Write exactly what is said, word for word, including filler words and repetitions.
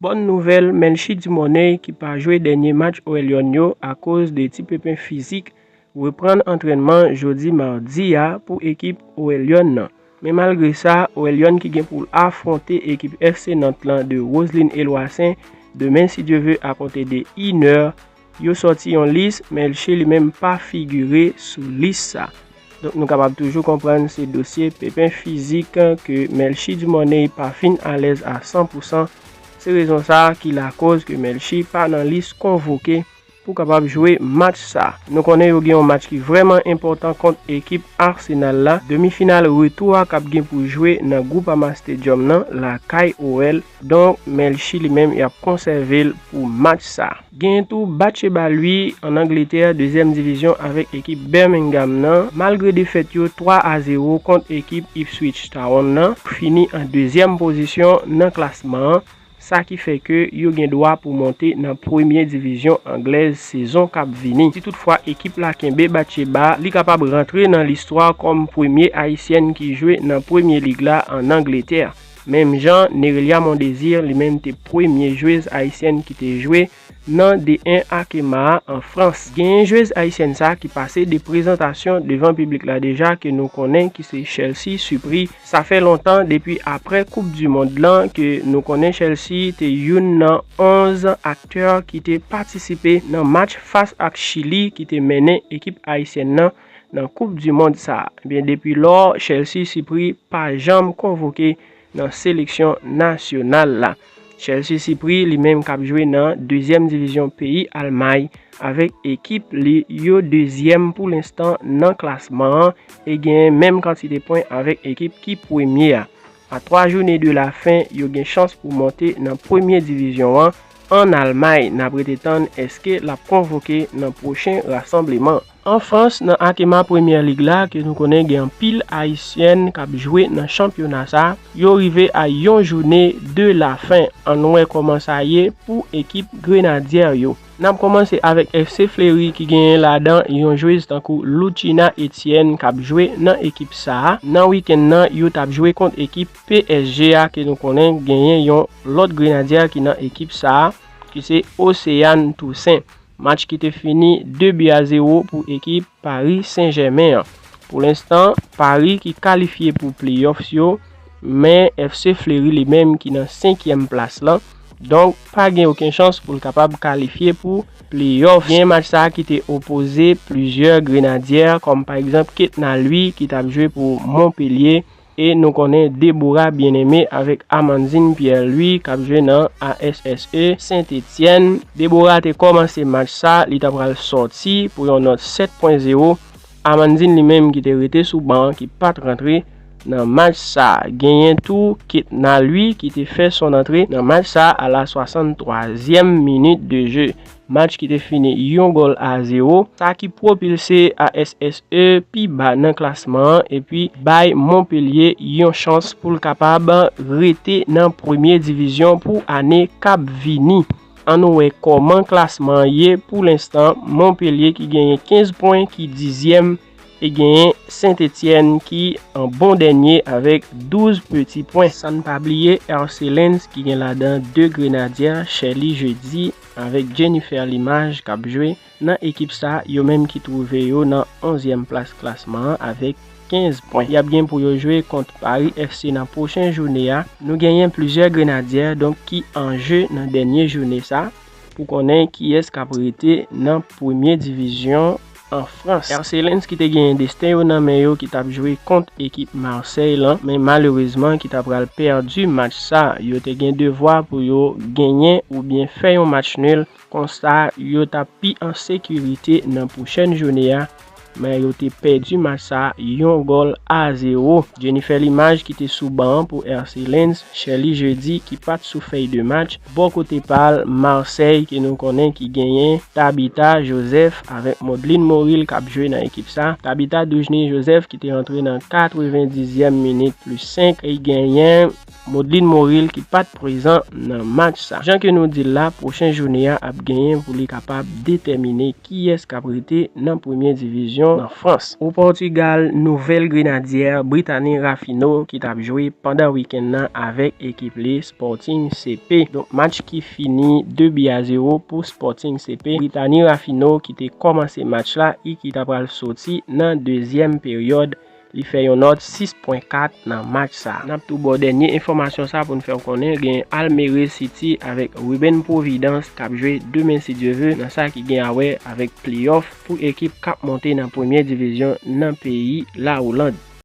Bòn nouvèl, Melchie Dumornay ki pa jwe dènye match Orelyon yo akoz de ti pepen fizik, reprann antrènman jodi madi a pou ekip Orelyon nan. Men malgre sa, Orelyon ki gen pou l afwonte ekip F C Nantes lan de Roselyn Eloissaint demen, si Dye ve, akonte de inè, yo sòti yon lis, Melchie li menm pa figire sou lis sa. Donk nou kapab toujou konprann se dosye pepen fizik ke Melchie Dumornay pa fin alèz a san pou san. Se rezon sa a ki lakòz ke Melchie pa nan lis konvoke pou kapab jwe match sa. Nou konnen yo gen yon match ki vrèman enpòtan kont ekip Arsenal la. Demi final retou a k ap gen pou jwe nan Groupama Stadium nan, lakay O L. Donk, Melchie li menm, y ap konsève l pou match sa. Genyen tou Bathsheba Louis ann Angletè, dezyèm divizyon avèk ekip Birmingham nan. Malgre defèt yo twa a zewo kont ekip Ipswich Town nan, fini an dezyèm pozisyon nan klasman an. Sa ki fè ke yo gen dwa pou monte nan premye divizyon anglèz sezon k ap vini. Si toutfwa ekip la kenbe Bathsheba, li kapab rantre nan listwa kòm premye ayisyèn ki jwe nan Premye Lig la ann Angletè. Menm jan, Nerelia Mondésir, li menm, te premye jwez ayisyèn ki te jwe nan D en Akema a an Frans. Genyen jwez ayisyèn sa ki pase de prezantasyon devan piblik la deja ke nou konnen ki se Chelsea Supri. Sa fè lontan depi aprè Koup di Mond lan ke nou konnen Chelsea te youn nan onz aktè ki te patisipe nan match fas ak Chili ki te mennen ekip ayisyèn nan nan Koup di Mond sa a. Ebyen, depi lò, Chelsea Supri pa janm konvoke nan seleksyon nasyonal la. Chelsea Supri, li menm k ap jwe nan dezyèm divizyon peyi Almay avèk ekip li, yo dezyèm pou lenstan nan klasman an e genyen menm kantite pwen avèk ekip ki premye a. A twa jounen de lafen, yo gen chans pou monte nan premye divizyon an ann Almay. N ap rete tann èske l ap konvoke nan pwochen rasanbleman. An Frans, nan Akema Premyè Lig la, ke nou konnen gen anpil Ayisyèn k ap jwe nan chanpyona sa, yo rive a yon jounen de lafen. Ann wè kòman sa ye pou ekip Grenadyè yo. N ap kòmanse avèk F C Fleury ki genyen ladan yon jwez tankou Lucina Etienne k ap jwe nan ekip sa a. Nan wikenn nan, yo t ap jwe kont ekip P S G a ke nou konnen genyen yon lòt Grenadyè ki nan ekip sa a, ki se Océane Toussaint. Match ki te fini de bi a zewo pou ekip Paris Saint-Germain an. Pou lenstan, Paris ki kalifye pou playoffs yo, men F C Fleury li menm ki nan senkyèm plas lan. Donk, pa gen okenn chans pou l kapab kalifye pou playoff. Gen match sa a ki te opoze plizyè Grenadyè, kòm pa egzanp Ketna Louis ki t ap jwe pou Montpellier, e nou konnen Deborah Bien-Aimé avèk Amandine Pierre-Louis k ap jwe nan A S S E Saint-Étienne. Deborah te kòmanse match sa, li ta pral sòti pou yon nòt sèt pwen zewo. Amandine li menm ki te rete sou ban an, ki pa t rantre nan match sa. Genyen tou Ketna Louis ki te fè son antre nan match sa a la swasanntwazyèm minit de jeu. Match ki te fini yon gòl a zewo, sa ki pwopilse A S S E pi ba nan klasman an epi bay Montpellier yon chans pou l kapab rete nan premye divizyon pou ane k ap vini. Ann wè kòman klasman an ye pou lenstan. Montpellier ki genyen kenz pwen, ki dizyèm, e genyen Saint-Étienne ki an bon dènye avèk douz peti pwen. San n pa bliye R C Lens ki gen ladan de Grenadyè, Sherly Jeudi avèk Jennifer Limage k ap jwe nan ekip sa, yo menm ki twouve yo nan onzyèm plas klasman an avèk kenz pwen. Y ap gen pou yo jwe kont Paris F C nan pwochen jounen an. Nou genyen plizyè Grenadyè, donk, ki an je nan dènye jounen sa pou konnen kiyès k ap rete nan premye divizyon an Frans. R C Lens ki te genyen desten yo nan men yo, ki t ap jwe kont ekip Marseille lan, men malerezman ki ta pral pèdi match sa. Yo te gen devwa pou yo genyen oubyen fè yon match nil, konsa yo t ap pi an sekirite nan pwochèn jounen an, men yo te pèdi match sa yon gòl a zewo. Jennifer Limage ki te sou ban an pou R C Lens, Sherly Jeudi ki pa t sou fèy de match. Bò kote pa l, Marseille ke nou konnen ki genyen Tabitha Joseph avèk Maudline Moril k ap jwe nan ekip sa. Tabitha Doujny Joseph ki te rantre nan katrevendizyèm minit plis senk e genyen Modlin Moril ki pa t prezan nan match sa. Jan ke nou di l la, pwochen jounen an ap genyen pou li kapab detèmine kiyès k ap rete nan premye divizyon nan Frans. O Pòtigal, Nouvèl Grenadyè, Brittany Raffino ki t ap jwe pandan wikenn nan avèk ekip li Sporting C P. Donk, match ki fini de bi a zewo pou Sporting C P. Brittany Raffino ki te kòmanse match la e ki ta pral soti nan dezyèm peryòd, li fè yon nòt sis pwen kat nan match sa. N ap tou ba w dènye enfòmasyon sa pou n fè w konnen gen Almere City avèk Ruben Providence k ap jwe demen si Dye ve nan sa ki gen a wè avèk playoff pou ekip k ap monte nan premye divizyon nan peyi Lawoland.